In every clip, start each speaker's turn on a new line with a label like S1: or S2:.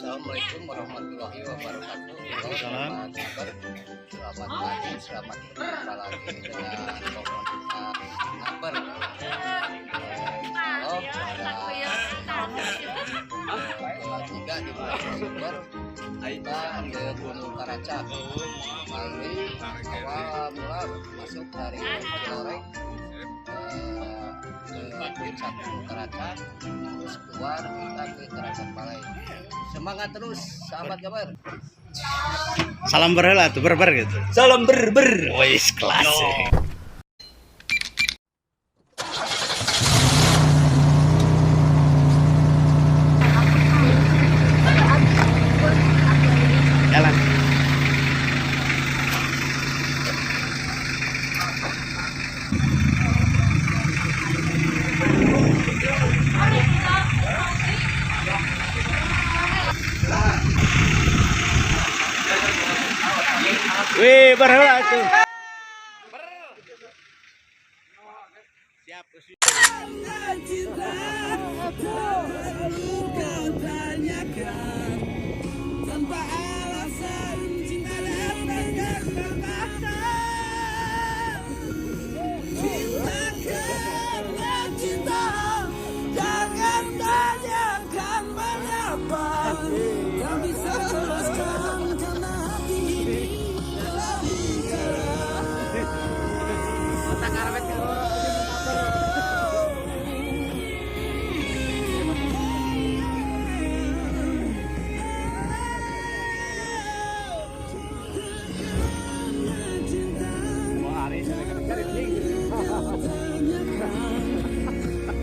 S1: Assalamualaikum warahmatullahi wabarakatuh. Selamat selamat pagi, selamat berjumpa lagi dengan komunitas Ngaber. Halo, pada 3 di bulan Desember kita ke Gunung Karacak. Melalui awal mula masuk dari Ciloreng ke puncak Gunung Karacak, terus keluar kita ke Karacak Balai. Semangat terus, sahabat Ngaber.
S2: Salam berheula tuh, berber gitu.
S3: Salam berber.
S2: Wis kelas. Jalan. Wih, berheula tuh. Siap.
S4: Cinta perlu kau tanyakan tanpa alasan, cinta datang dan bertahan. Cinta karena cinta, jangan tanyakan mengapa. Tak bisa jelaskan karena hati ini telah bicara.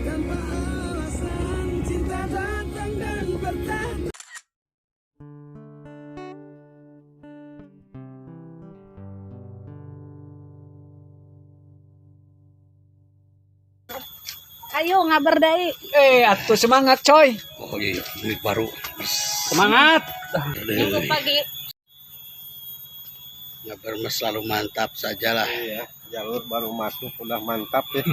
S4: Tanpa alasan, cinta datang dan bertahan.
S5: Ayo ngabar deui.
S3: Atuh semangat coy.
S2: Oh iya, duit baru.
S3: Semangat.
S5: Minggu pagi.
S2: Ngaber mah selalu mantap sajalah.
S6: Iya, jalur baru masuk udah mantap ya.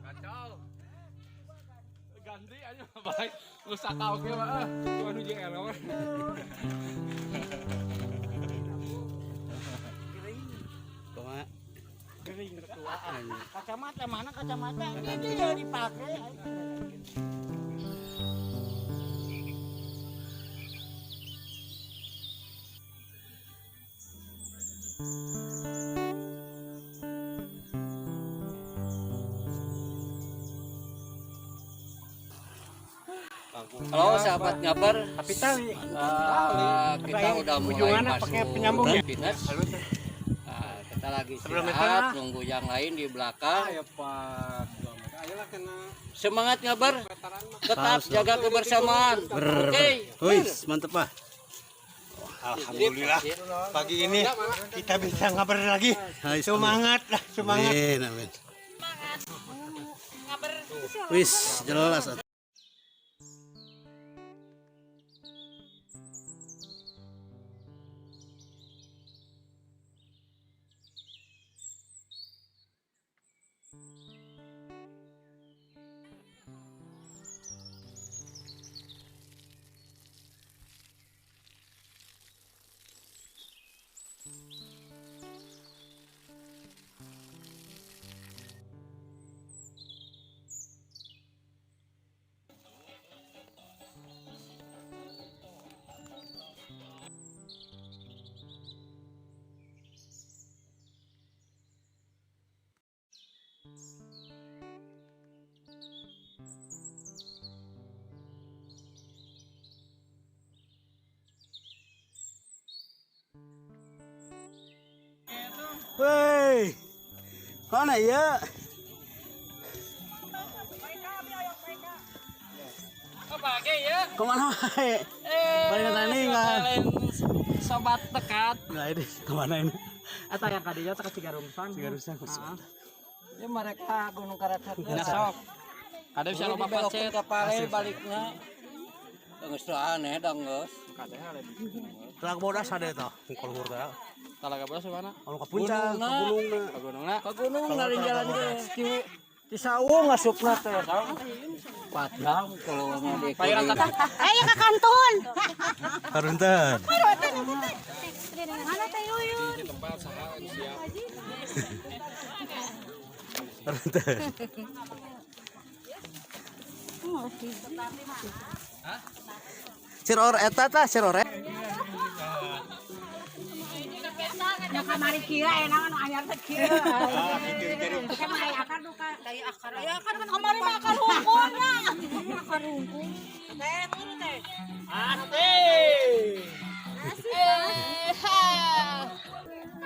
S7: Kacau. Ganti aja baik. Rusak oke mah. Cuma nu jeung elok.
S2: Kumaha?
S8: Gering ketuaan. Kacamata mana kacamata? Ini dia dipakai.
S1: Halo sahabat Ngaber,
S8: Tapi tali.
S1: Kita udah mulai
S8: Ujungannya
S1: masuk
S8: pakai penyambung ya?
S1: fitness. Nah, kita lagi
S8: Sebelum
S1: istirahat, nunggu yang lain di belakang.
S6: Ayo Pak, ayolah kena
S1: Semangat Ngaber, tetap jaga kebersamaan. Oke.
S2: Wih, mantep pak.
S6: Alhamdulillah pagi ini kita bisa ngabar lagi. Semangat lah, semangat.
S2: Amin, amin. Wis, jelas. Woi, mana ya? Kemana? Balik tandingan.
S8: Sobat dekat.
S2: Nah ini kemana ini?
S8: Atau yang kadinya ke Cigarungsang.
S2: Cigarungsang.
S8: Ya mereka Gunung Karacak. Nah sok. Ada bisa loba pacet.
S1: Ke pale balikna. Geus aneh dong geus.
S2: Talaga bodas ada itu. Kalau teh.
S7: Talaga bodas mana?
S2: Kalau ke puncak, ke gunung.
S7: Ke gunungna.
S8: Ke gunung dari jalan ke di saung ngasupna teh.
S1: 4 jam kalau mau di.
S5: Ayo ke kantun.
S2: Karunten.
S5: Mana teh Yuyun?
S7: Tempat saha siap.
S2: Karunten. Ciror eta tah ciror.
S5: Nu kamari kieu enak nu anyar teh kieu. Kan aya akar duka. Aya akar. Aya akar kan kamari mah akar hungkul nya. Akar hungkul. Teh turu teh.
S7: Asik.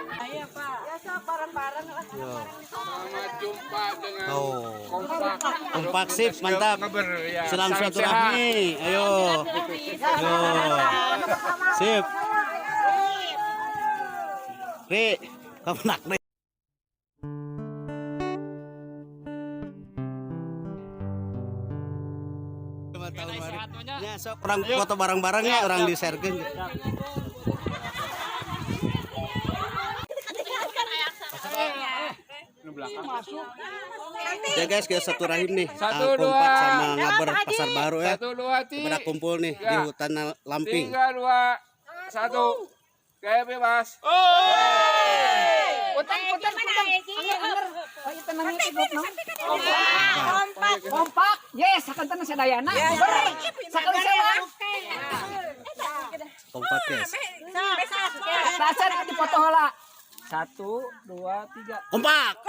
S5: Ayo Pak. Ya sok bareng-bareng lah.
S7: Selamat jumpa dengan
S2: Oh.
S7: kompak.
S2: Kompak sip, mantap.
S7: Ya.
S2: Salam
S7: Salam
S2: silaturahmi. Ayo. Yo. Sip. Ri, kamu nak nih. Ya, sok orang foto bareng-bareng ya, orang di share-keun. Ya guys, kita satu rahim nih.
S7: Satu,
S2: kompak
S7: dua.
S2: sama ngaber Pasar Baru ya.
S7: 1 2 3.
S2: Pada kumpul nih di hutan Lamping.
S7: 3 2 1. Gaya bebas.
S8: Putar putar putar. Oh itu namanya kompak. Kompak. Yes, sakanten sadayana. Sakali saya.
S2: Kompak guys.
S8: Dasar dipoto heula. 1 2 3.
S2: Kompak.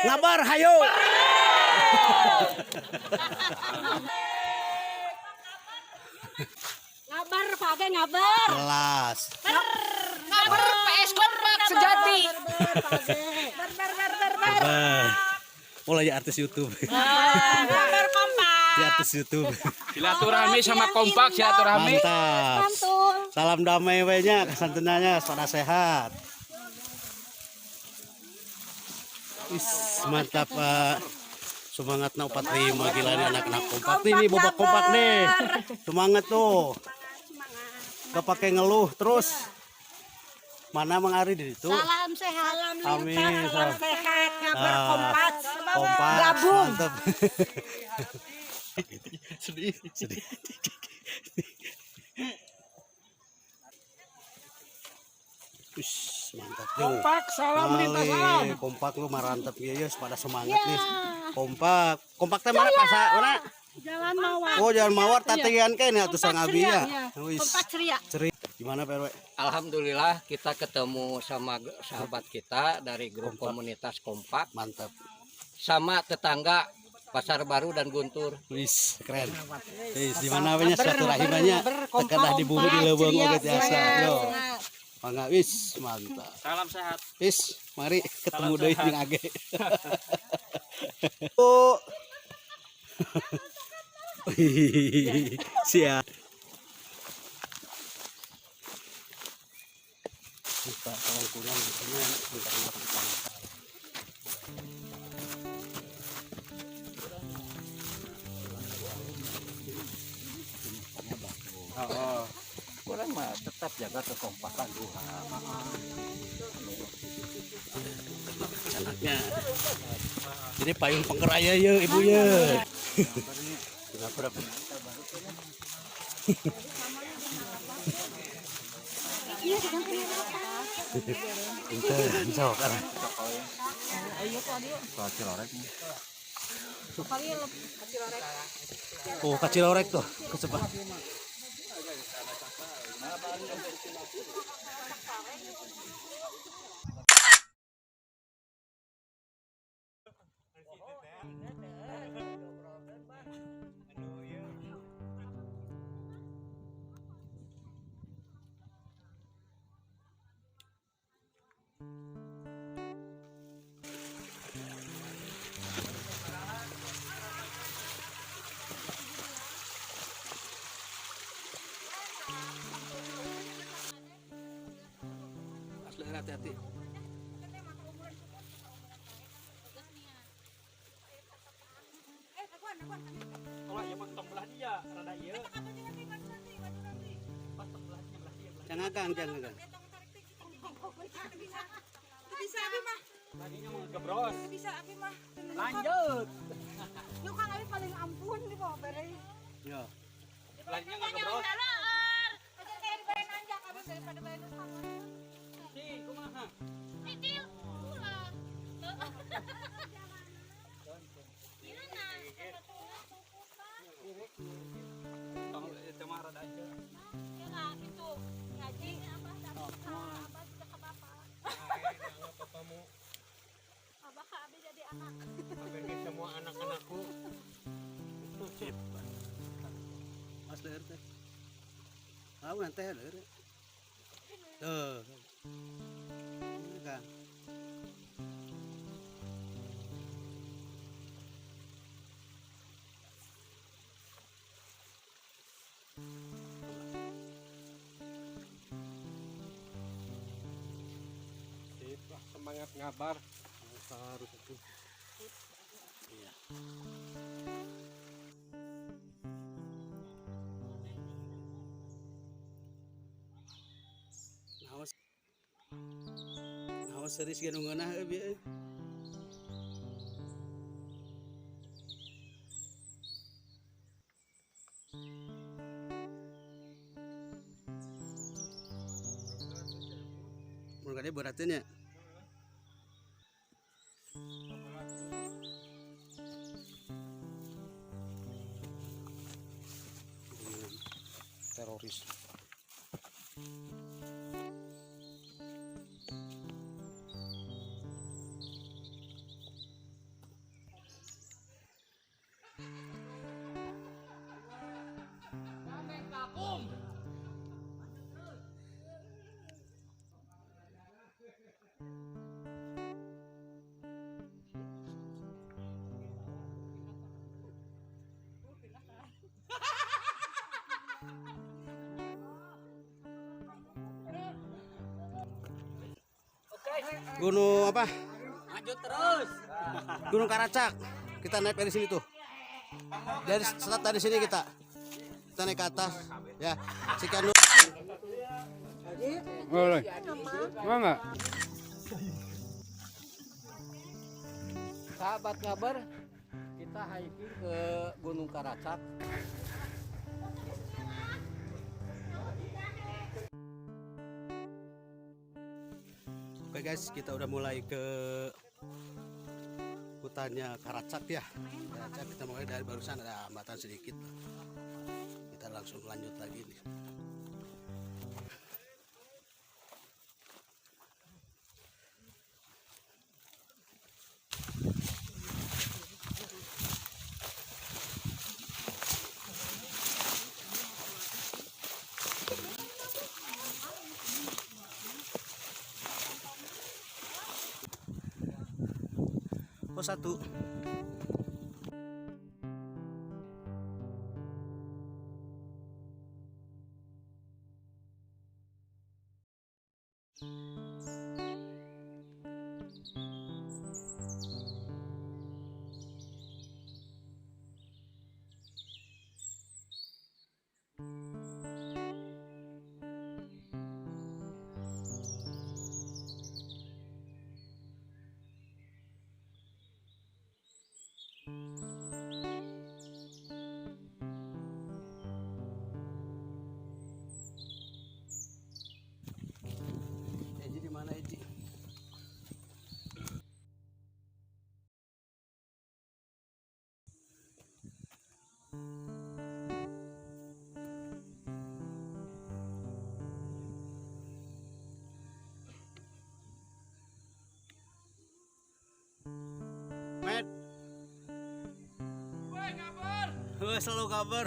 S2: Ngabar hayo.
S5: Ngabar page ngabar.
S2: Kelas.
S8: Ngabar PS kompak sejati.
S5: Bar bar bar bar bar.
S2: Mulai artis YouTube.
S5: Ngabar kompak.
S2: Di artis YouTube.
S7: Silaturahmi sama kompak, silaturahmi.
S2: Mantap. Salam damai we nya, kesantenanya pada sehat. Is, mantap Pak. Semangatna 45 gila nih anak-anak kompak nih, nih bobak kompak nih. Semangat tuh. Gak pakai ngeluh terus. Mana Mang Ari di situ?
S5: Salam sehat.
S2: Amin.
S8: Salam sehat, ngabar kompak.
S2: Kompak.
S8: Gabung.
S2: Mantap. Sedih, sedih. Ush, mantap tuh.
S7: Kompak, salam lintas salam.
S2: Kompak lu marantep ya, ya, pada semangat nih. Kompak. Kompak teh mana pasar? Mana?
S5: Jalan Mawar.
S2: Oh, jalan Mawar tatian kan ya tuh sang abi ya. Wis.
S5: Kompak ceria.
S2: Ceria. Gimana Pak RW?
S1: Alhamdulillah kita ketemu sama sahabat kita dari grup komunitas Kompak.
S2: Mantap.
S1: Sama tetangga Pasar Baru dan Guntur.
S2: Wis, keren. Wis, di mana we nya silaturahimnya? Tekan di bumi di leuweung oge tiasa. Yo. Mangga wis, mantap.
S7: Salam sehat.
S2: Wis, mari ketemu deui jeung Age. Oh. Siap. Buka kalangkungan biasanya bentar makan.
S1: Kurang mah tetap jaga kekompakan Tuhan.
S2: Anaknya. Jadi payung pengkeraya ya ibu ya. Berapa? Ente, sok Oh, kacilorek tuh, kesebab.
S6: Aduh ya.
S2: Asli hati-hati. Jangan agang, jangan agang.
S5: Bisa abi mah.
S3: Laginya mau gebros.
S5: Bisa abi mah.
S3: Lanjut.
S5: Lu kan abi paling ampun di bawah bere.
S2: Ya.
S7: Laginya nggak gebros.
S5: Aja kayak dibayar nanjak abi daripada bayar nukang.
S3: Si, kumaha?
S5: Itil. Ulah.
S3: Tong itu mah rada aja.
S5: Ya itu ngaji apa apa juga ke bapak.
S6: Papamu.
S5: Abah ka abi jadi anak.
S6: Hampir semua anak-anakku.
S2: Sip. Mas leher teh. Tahu nanti leher. Tuh. Ini kan.
S6: Sip lah, semangat ngabar.
S2: Harus itu. Iya. Naos. Naos serius ge nu ngeunah euy bieu. Mun kade beratnya nya. Teroris. Gunung apa?
S3: Lanjut terus.
S2: Gunung Karacak. Kita naik dari sini tuh. Dari start dari sini kita. Kita naik ke atas ya. Sekian dulu.
S7: Boleh. Mau nggak?
S1: Sahabat ngabar, kita hiking ke Gunung Karacak.
S2: Oke guys, kita udah mulai ke hutannya Karacak ya. Karacak kita mulai dari barusan ada hambatan sedikit. Kita langsung lanjut lagi nih. Oh satu. Eji di mana Eji? Med. Selalu kabar.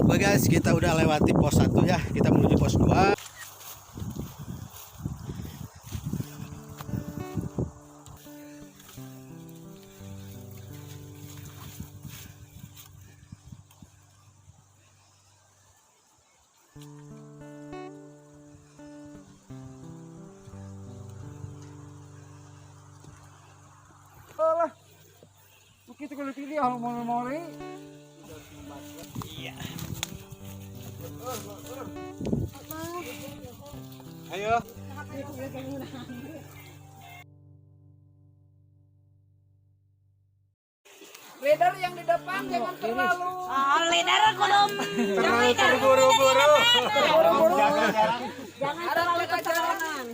S2: Oke guys, kita udah lewati pos 1 ya. Kita menuju pos 2.
S8: Alah. Begitu kalau pilih kalau mau mau.
S2: Iya. Ayo.
S8: Leader yang di depan jangan terlalu.
S5: Oh, leader kudu
S6: Terlalu terburu-buru.
S5: jangan terlalu keterangan.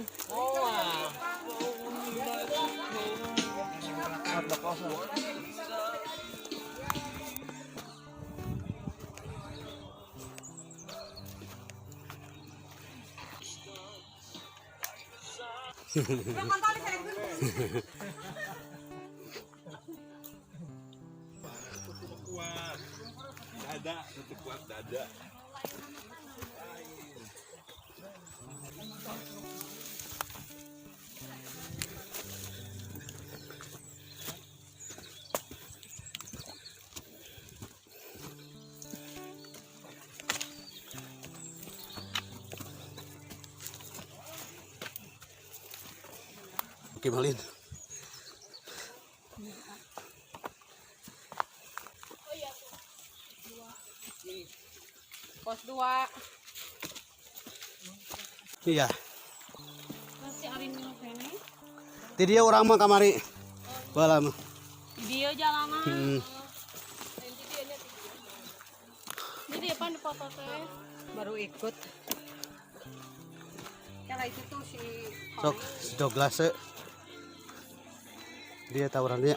S7: Kuat. Dada, tetep kuat dada.
S2: Oke, Malin.
S5: Pos 2.
S2: Iya.
S5: Masih ari minum kene.
S2: Di dia orang mah kamari. Bala mah.
S5: Di dia jalanan. Jadi apa di foto teh? Baru ikut. Kalau itu tuh si
S2: Sok, si Douglas. Dia tawurannya.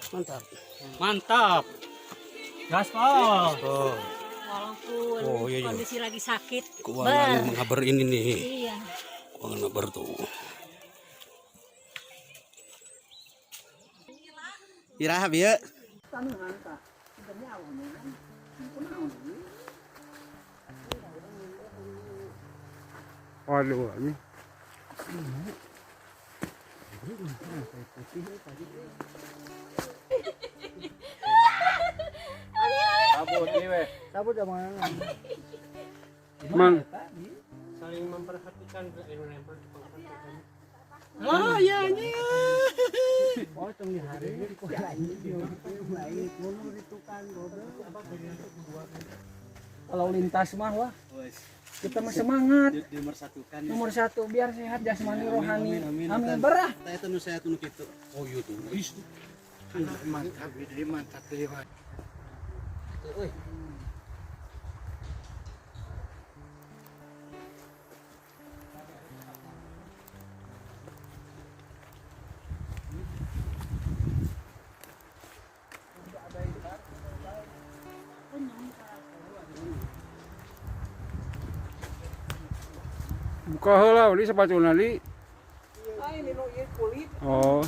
S2: Mantap.
S3: Mantap. Gaspol.
S2: Oh,
S5: Walaupun
S2: Oh, iya, iya.
S5: kondisi lagi sakit.
S2: Keuangan mengabar ini nih.
S5: Iya.
S2: Keuangan ngabar tuh. Iraha bieu.
S6: Waduh, ini.
S8: Cabut ya mana?
S6: Mang.
S3: Saling memperhatikan.
S2: Ah, iya ini.
S8: Oh, tong di hari kok baik, ngono di tukang goblok. Kalau lintas mah wah, kita mah semangat.
S2: Nomor satu kan.
S8: Nomor satu biar sehat jasmani rohani.
S2: Amin,
S8: Amin. Berah.
S2: Saya tuh saya tuh gitu. Oh iya tuh.
S6: Mantap, ini mantap deh. Buka heula li sepatuna li.
S8: Ah, ini nu ieu kulit,
S6: Oh.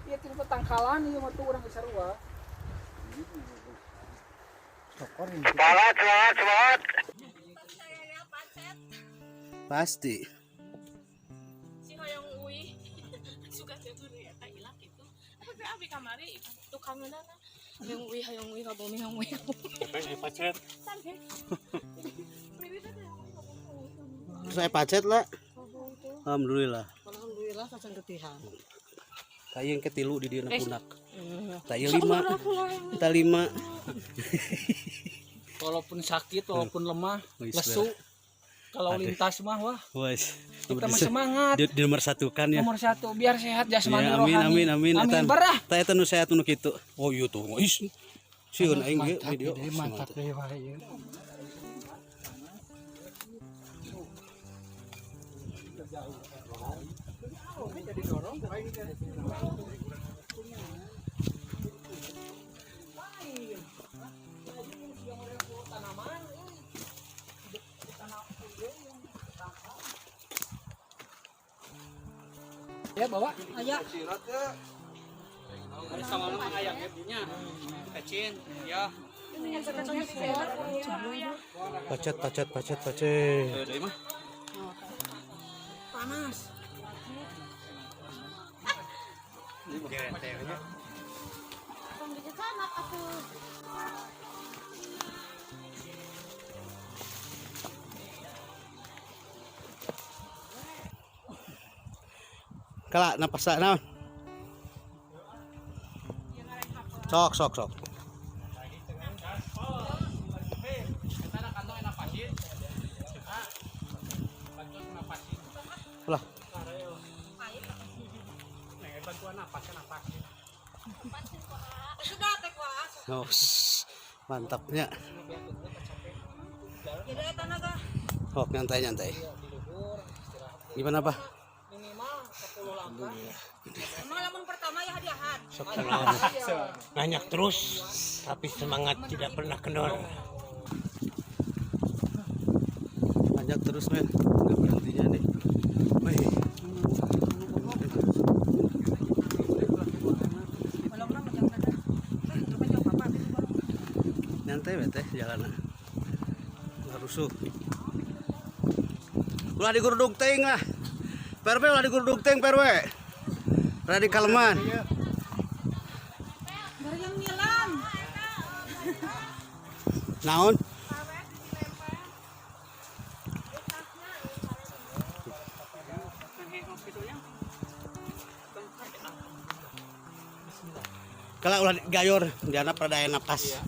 S8: ieu teh petangkalan ieu mah tuh urang sarua.
S6: Semangat, semangat, semangat.
S2: Pasti.
S5: Kamari tukangeunana. Hayang uih, hayang uih ka bumi, hayang uih ka bumi.
S3: Pacet.
S2: Saya pacet lah. Alhamdulillah.
S8: Alhamdulillah kacang ketihan.
S2: Kayak yang ketilu di dieu punak. Tah lima. Tah lima.
S7: Walaupun sakit, walaupun lemah,
S2: Wis,
S7: lesu. Kalau lintas mah wah,
S2: Wes.
S7: kita mah semangat.
S2: Di nomor satu kan ya.
S7: Nomor satu biar sehat jasmani
S2: Ya, amin
S7: rohani.
S2: amin amin.
S7: Amin
S2: Eta
S7: berah.
S2: tah eta nu sehat nu kitu. Oh iya tuh. Is. Sieun aing ge video.
S6: Mantap deh wah ieu.
S7: Ya bawa.
S5: Aya.
S3: Sama mah ayam ya punya. Pecin, ya.
S2: Pacet pacet pacet pacet.
S3: Deui mah.
S5: Panas.
S2: Kala napas naon? Sok sok sok. Lah. Oh, mantapnya. Oh, nyantai nyantai. Gimana, Bah?
S5: Emang lamun pertama ya hadiahan.
S6: Banyak terus, tapi semangat tidak pernah kendor.
S2: Banyak terus, men. Nggak berhentinya nih. Wih. Nyantai we teh jalanna. Nggak rusuh. Ulah digurudug teuing lah. Perwe ulah digurudug teuing perwe. Radi kaleman.
S5: Yang ngilang.
S2: Naon? Kalau ulah gayor, diana pada aya napas.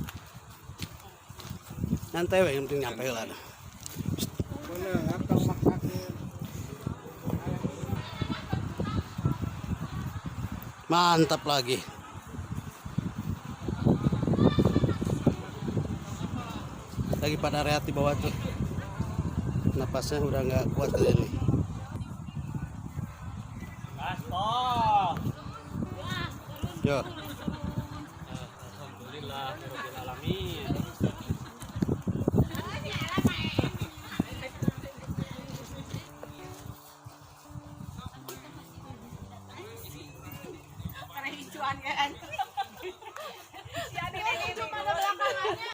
S2: Nyantai we, yang penting nyampe lah. Mantap lagi. Lagi pada rehat di bawah tuh. Napasnya udah nggak kuat kali ini.
S3: Gaspol.
S2: Yo.
S3: Alhamdulillah rabbil alamin.
S5: Karena hijauan kan. Si Adi cuma ada belakangannya.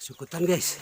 S2: Syukutan guys.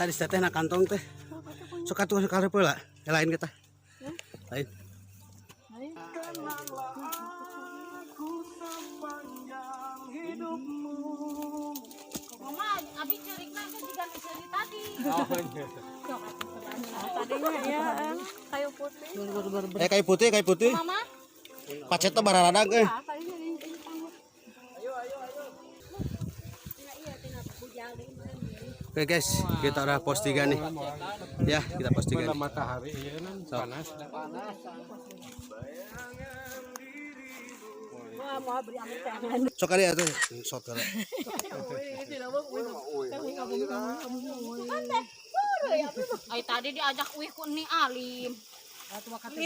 S2: Tadi teteh na kantong teh. Sok atuh karep heula. Lain kita. Lain.
S5: Mama, abi cerita kan juga ceri tadi.
S9: Tadinya ya kayu putih.
S2: Kayu putih, kayu putih.
S5: Mama,
S2: Pacetna bararadang euy. Oke guys, kita udah pos 3 nih. Ya, kita pos 3 nih.
S7: Matahari iya nan panas.
S2: Sok kali atuh, sok kali.
S5: Ay tadi diajak uih ku ni alim.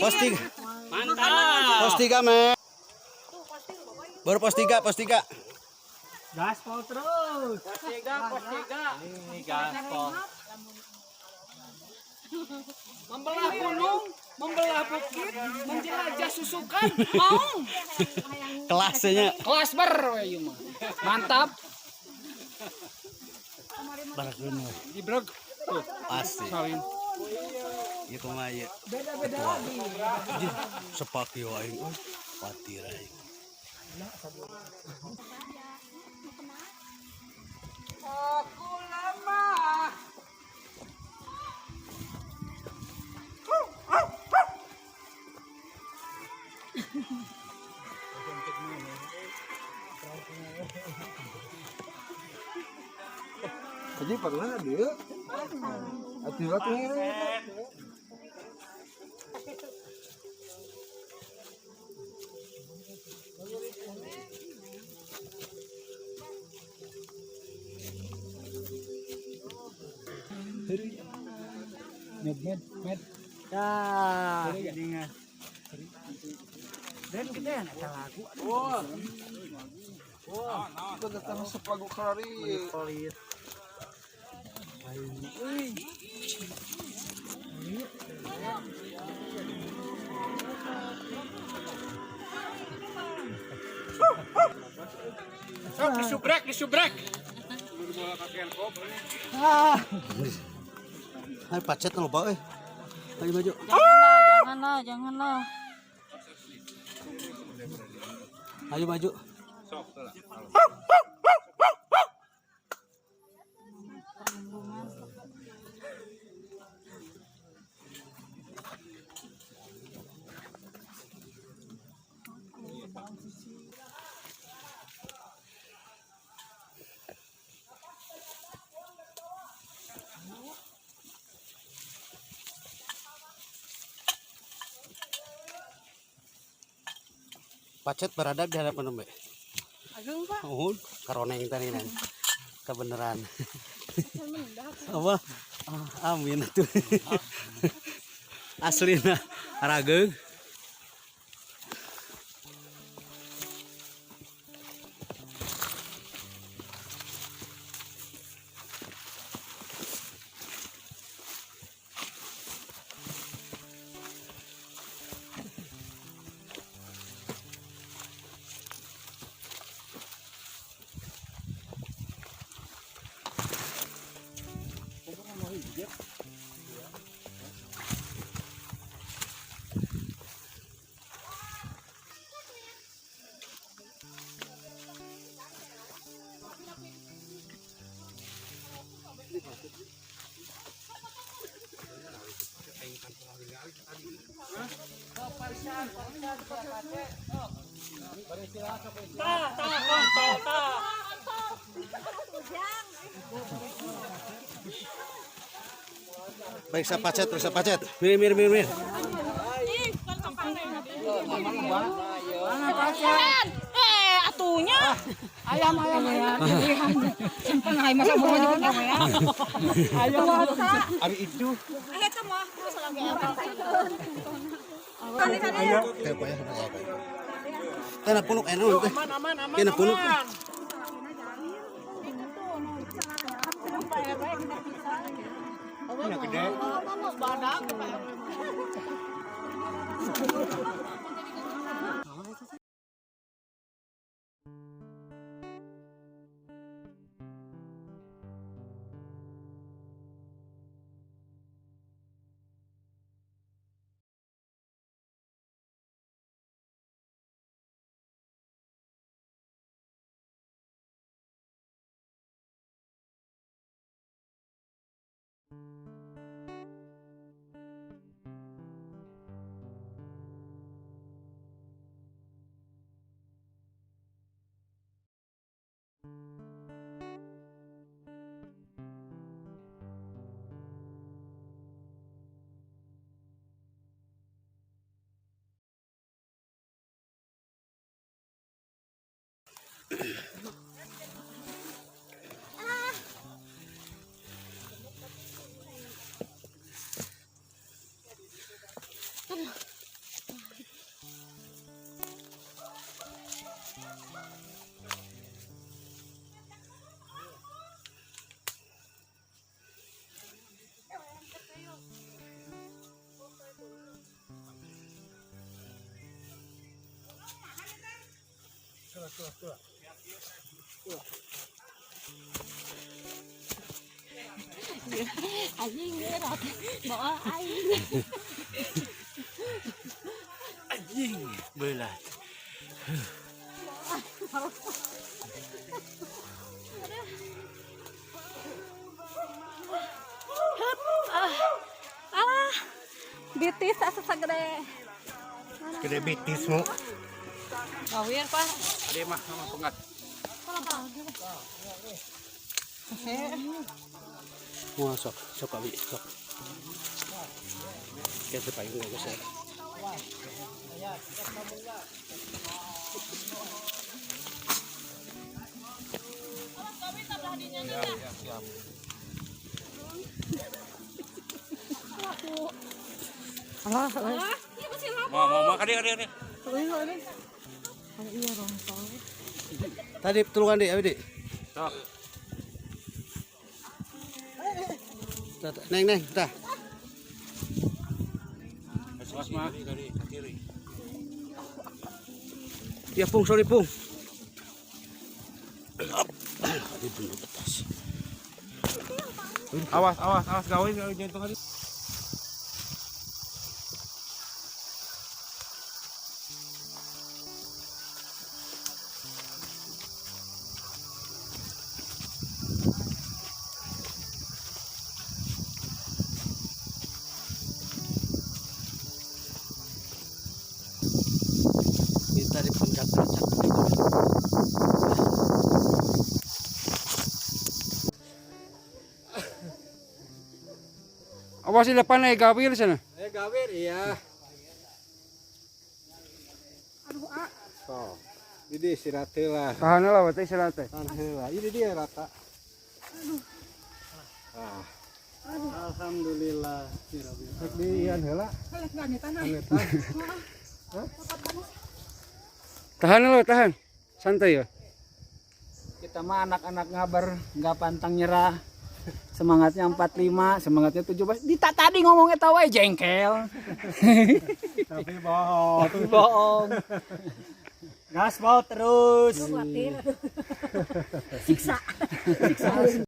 S2: Pos 3.
S3: Mantap.
S2: Pos 3, Me. Baru pos 3, pos 3.
S8: Gaspol terus.
S3: Pos 3, pos 3. Ini gaspol. Membelah gunung, membelah bukit, menjelajah susukan, mau.
S2: Kelasnya
S3: Kelas ber we ieu mah. Mantap.
S2: Barakeun we.
S7: Dibreg.
S2: Pasti.
S7: Salin.
S2: Ieu kumaha ieu? Beda-beda lagi. Sepak ieu aing euy. Patir aing.
S3: Aku lemah.
S1: Jadi pernah dia. Atuh atuh ini.
S8: Med med med. Dah, jadinya. Dan kita yang ada lagu.
S1: Wah. Wah, kita datang masuk lagu kelari.
S8: Pelit.
S3: Sok disubrek, disubrek.
S2: Hai pacet loba euy. Ayo maju.
S5: Janganlah, janganlah.
S2: Ayo maju. Pacet berada di hadapan nembe.
S9: Agung Pak.
S2: Oh, karoneng tadi nan. Kebenaran. Apa? Ah, amin tuh. Aslina rageung. Periksa pacet, periksa pacet. Mir, mir, mir, mir.
S5: Atunya.
S9: Ayam ayam ayam. Simpan ay masa bukan juga ya. Ayam.
S6: Ari itu.
S5: Eta mah
S2: Teh punuk enu teh. Kena punuk.
S6: Ini gede.
S5: Anjing ngerot. Bawa aing.
S2: Anjing belat.
S5: Alah. Bitis asa sagede.
S6: Gede bitismu.
S5: Gawir, Pak.
S7: Ade mah sama pengat.
S2: Wah, sok sok abi sok. Kayak payung guys ya.
S7: Mau kade kade kade.
S2: Tadi tulungan dek, abi dek.
S7: Sok.
S2: Neng neng, dah.
S7: Awas mah.
S2: Ya pung, sorry pung. Tadi belum betas.
S7: Awas awas awas gawe gawe jantung tadi.
S2: Kita di puncak puncak.
S3: Awas di depan eh gawir sana.
S6: Eh gawir iya. Aduh ah. So. Jadi istirahat lah.
S3: Tahan lah waktu istirahat teh.
S6: Tahan heula. Ini dia rata. Aduh. Ah.
S8: Alhamdulillah.
S6: Rek di ian heula.
S3: Tahan lah tahan. Santai ya.
S8: Kita mah anak-anak ngabar, nggak pantang nyerah. Semangatnya 45, semangatnya 17. Dita tadi ngomongnya tahu aja jengkel.
S6: Tapi bohong.
S8: Tapi bohong.
S6: Gaspol terus.
S5: Khawatir. Siksa. Siksa.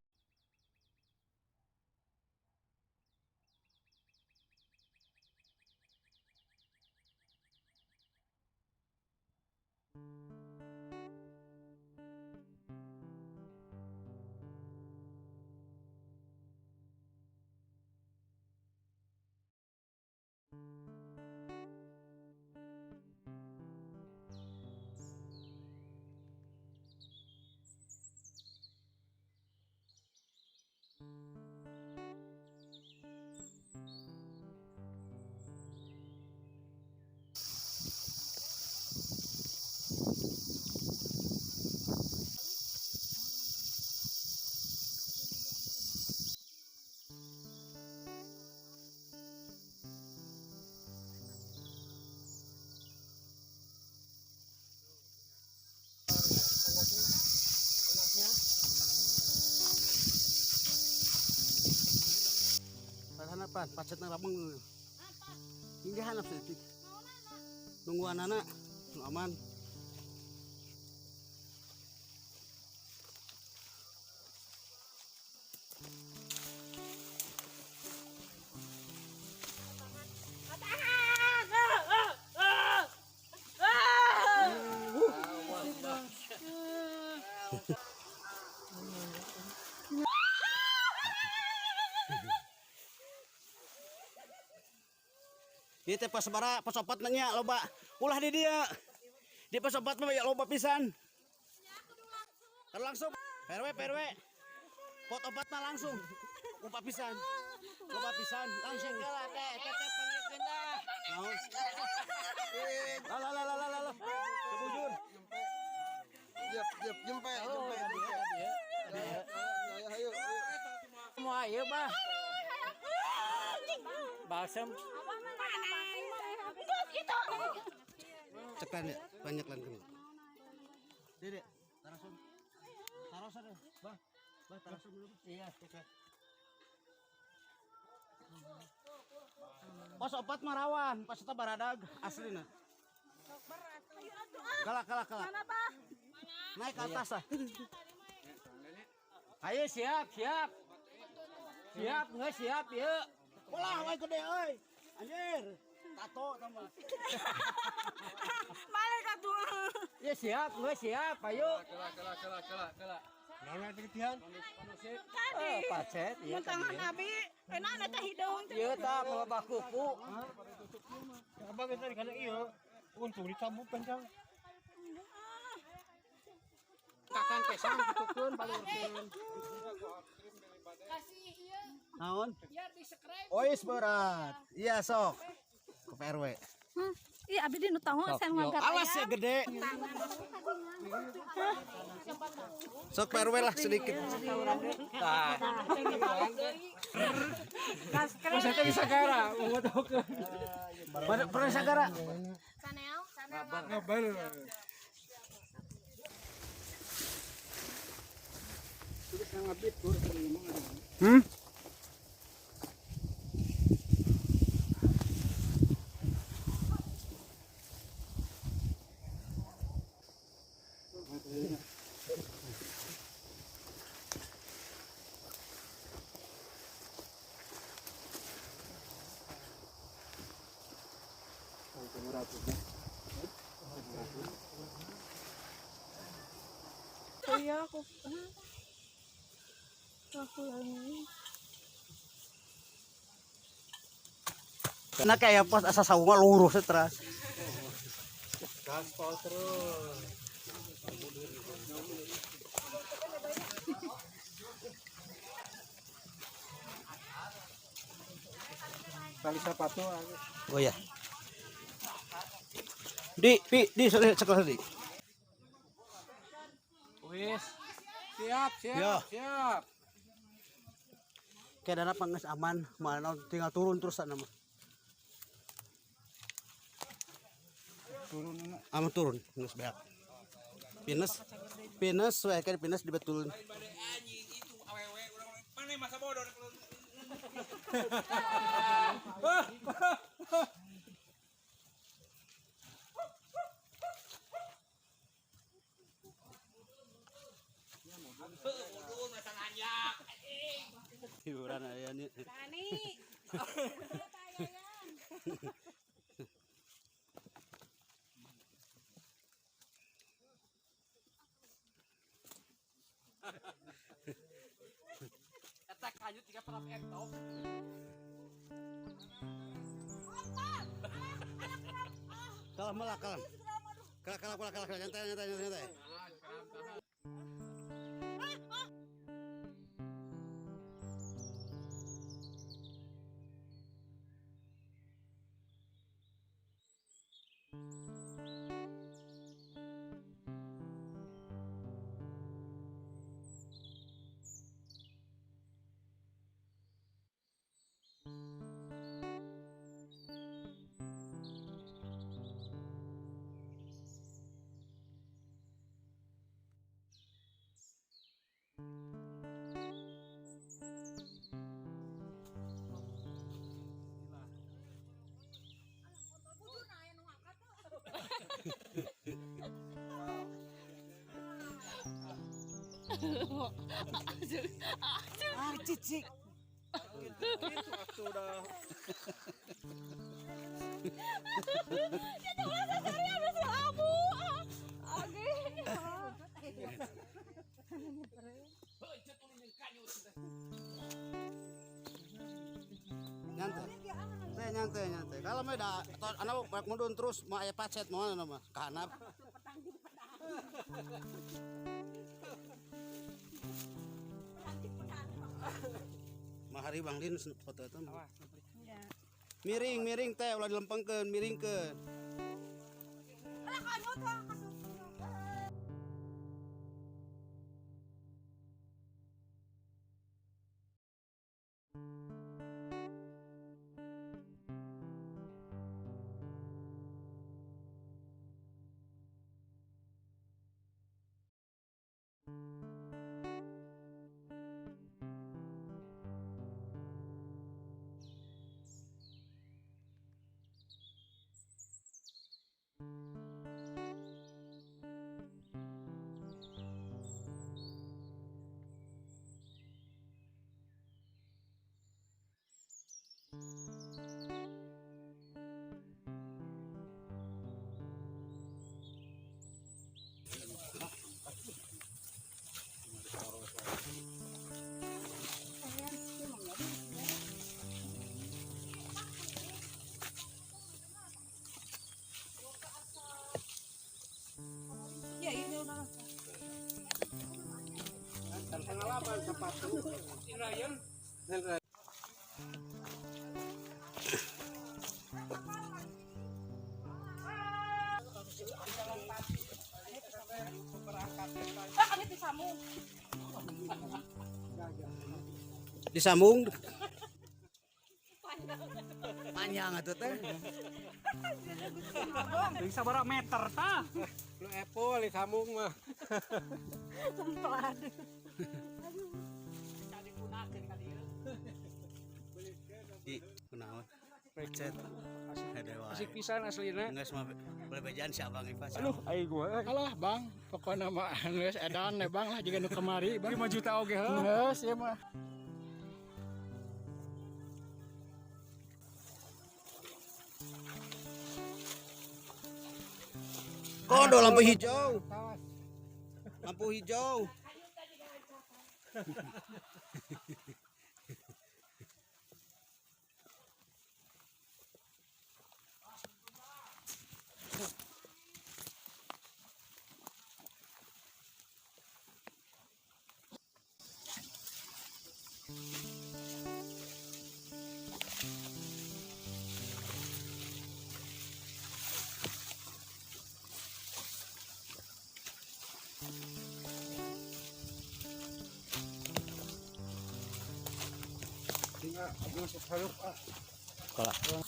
S2: Hanapan, pacet na rabang. Hindi hanap sa itik. Nungguan anak, nu aman. Dia teh pas bara pas opat nanya loba ulah di dia. Di pas opat mah ya loba pisan. Kan langsung PRW PRW. Pot opat mah langsung. Loba pisan. Loba pisan langsung. Naon? Lah lah lah lah lah. Kebujur.
S1: Jep jep jempe jempe. Ayo ayo.
S8: Mau ayo, Bah. Balsem.
S2: Cekan ya, banyak lan kena. Dede, tarasun. Tarasun deh, Bah. Bah, tarasun dulu. Iya, oke. Pas opat mah rawan, pas eta baradag aslina. Galak galak galak.
S5: Mana, Bah?
S2: Naik ke atas ah.
S3: Ayo siap, siap. Siap, nggak siap ya.
S2: Ulah wae gede euy. Anjir. Tato sama.
S5: Balik atuh.
S3: Ya siap, nggak siap, ayo.
S7: Kela.
S6: Naon atuh ketihan?
S5: Tadi.
S3: Pacet, iya.
S5: Mun tangan abi enak teh hidung.
S3: Iya tah, pelebah kuku.
S6: Abang geus kana ieu. Untung dicabut kencang.
S8: Kakan kesang ditukeun balurkeun.
S9: Kasih ieu.
S2: Naon?
S9: Biar di-subscribe.
S2: Ois berat. Iya sok. Ke PRW.
S5: Ih, abi di nu tahu sen ngangkat.
S2: Alas ya gede. Sok PRW lah sedikit.
S3: Tah.
S8: Maksudnya bisa gara, mau tahu.
S2: Pernah sagara?
S9: Chanel, channel.
S7: Ngabar.
S8: Hmm?
S5: Iya, aku. Aku lagi.
S2: Nah kayak pos asa saunga lurus terus.
S6: Gaspol terus.
S8: Tali sepatu.
S2: Oh ya. Di, pi, di, sekolah di.
S8: Wis. Siap, siap,
S2: Ya.
S8: siap.
S2: Kayak dana panges aman, mana tinggal turun terus sana mah.
S8: Turun enak.
S2: Aman turun, geus beak. Pinus, pinus, we kayak pinus dibetulin.
S7: Mana masa bodoh.
S2: Hiburan aya nih.
S5: Tani.
S7: Eta kanjut tiga pelap entok.
S2: Kalah malah kalah. Kalah kalah kalah kalah nyantai nyantai nyantai nyantai. Ah, cicik. Nyantai. Teh nyantai nyantai. Kalau mah da anak bak mundun terus mau aya pacet mau anu mah kahanap. Mahari Bang Din foto eta mah. Miring miring teh ulah dilempengkeun, miringkeun. Disambung. Panjang atuh teh.
S8: Deui sabaraha meter tah?
S6: Lu Apple disambung mah.
S5: Semplan.
S2: Ih, kunaon? Macet.
S8: Asik pisan aslina.
S2: Geus mah bebejaan si Abang Ipas.
S8: Aduh, ai gua.
S10: Alah bang, pokoknya mah geus edan we bang lah jiga nu kamari bang.
S8: 5 juta oge heuh.
S10: Geus ieu mah.
S2: Kodo lampu hijau. Lampu hijau.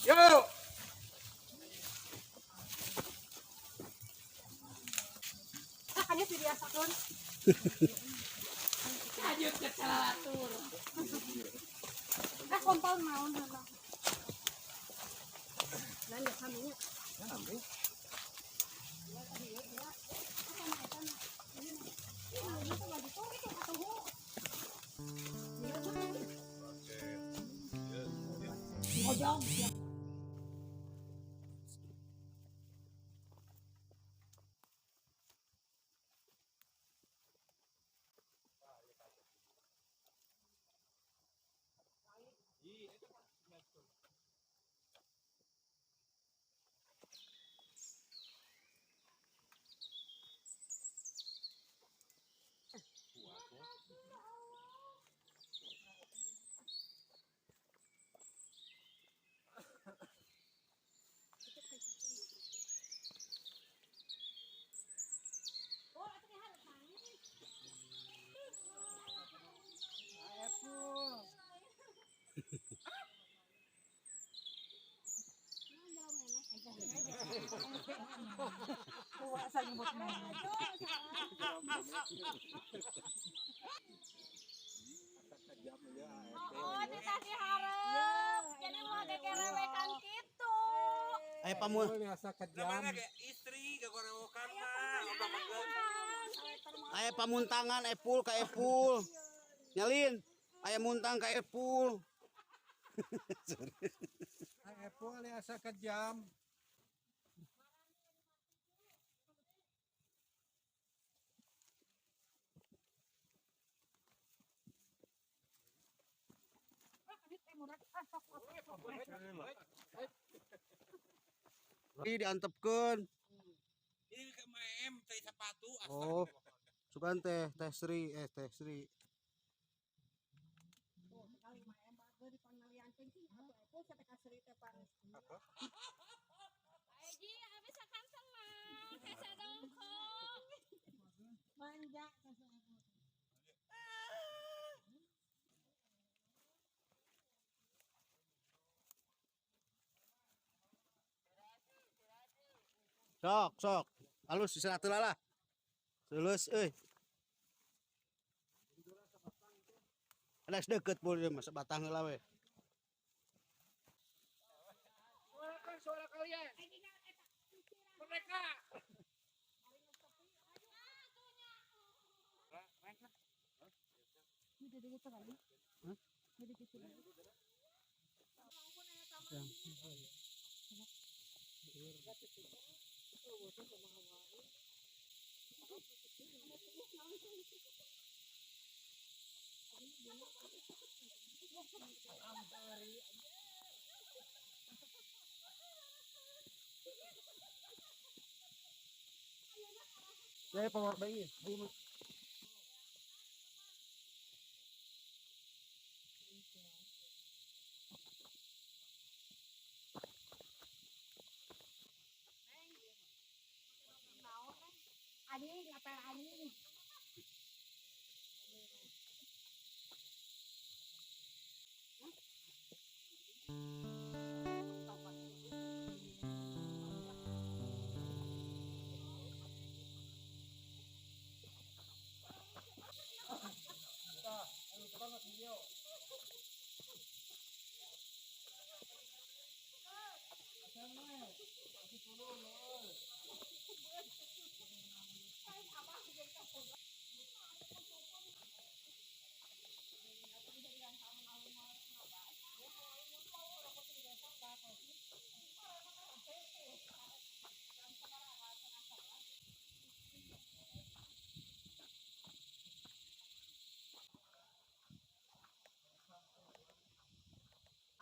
S8: Yo.
S5: Hanya dibiasakan. Lanjut ke calatur. Ah, kompal naon hana. Lanjut saminya. Oh, titah diharep. Jadi mau gegerewekan kitu.
S2: Ayo pamu.
S6: Istri gagorewokan mah.
S2: Ayo pamuntangan Epul ka Epul. Nyalin. Ayo muntang ka Epul.
S6: Epul asa kejam.
S2: Ini diantepkeun.
S6: Ini ke M teh sepatu.
S2: Oh. Sugan teh teh Sri teh Sri.
S5: Eji, abis akan senang, hese dongkok. Manja.
S2: Sok, sok. Halus istirahat heula lah. Lulus euy. Ada deket pul ieu mah sebatang heula we.
S8: Suarakan suara kalian. Mereka.
S6: Ya, power bank ini.
S5: Anjing, apa anjing?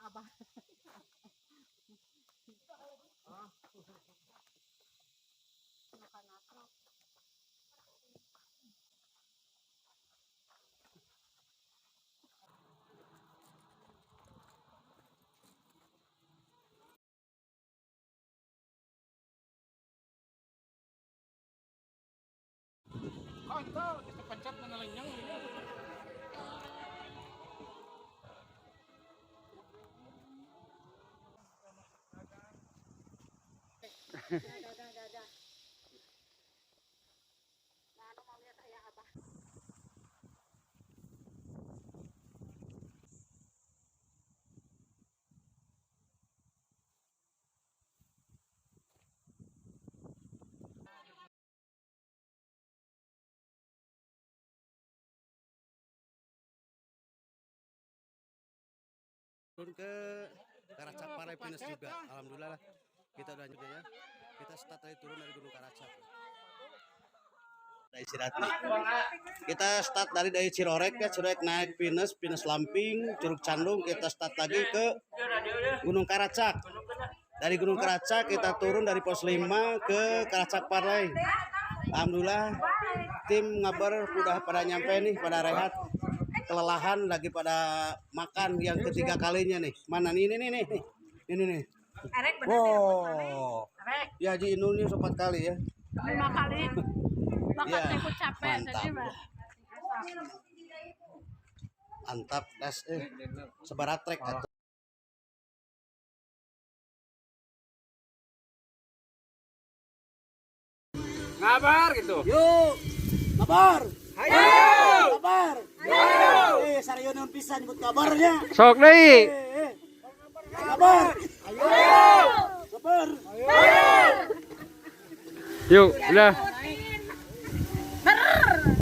S5: Abah.
S10: Kontol, kita pencet menelenyang.
S5: Dadah, dadah. Nah, anu mau lihat ayah abah.
S2: Turun ke Karacak Parai Pinus juga. Alhamdulillah lah. Kita udah lanjut ya. Kita start dari turun dari Gunung Karacak. Dari istirahat nih. Kita start dari Cirorek ya, Cirorek naik Pinus, Pinus Lamping, Curug Candung, kita start lagi ke Gunung Karacak. Dari Gunung Karacak kita turun dari pos 5 ke Karacak Parai. Alhamdulillah tim ngabar udah pada nyampe nih, pada rehat. Kelelahan lagi pada makan yang ketiga kalinya nih. Mana nih ini nih nih. Ini nih.
S5: Erek bener.
S2: Wow.
S5: Erek.
S2: Ya Haji Inul ini 4 kali ya.
S5: 5 kali. Makan
S2: Ya,
S5: ikut capek
S2: mantap.
S5: jadi mah.
S2: Mantap das sebarat trek atuh.
S8: Ngabar gitu.
S4: Yuk, kabar. Ayo, kabar. Ayo. Saryo nun pisan nyebut kabarnya.
S8: Sok deui.
S4: Kabar. Ayo. Kabar.
S8: Yuk, udah.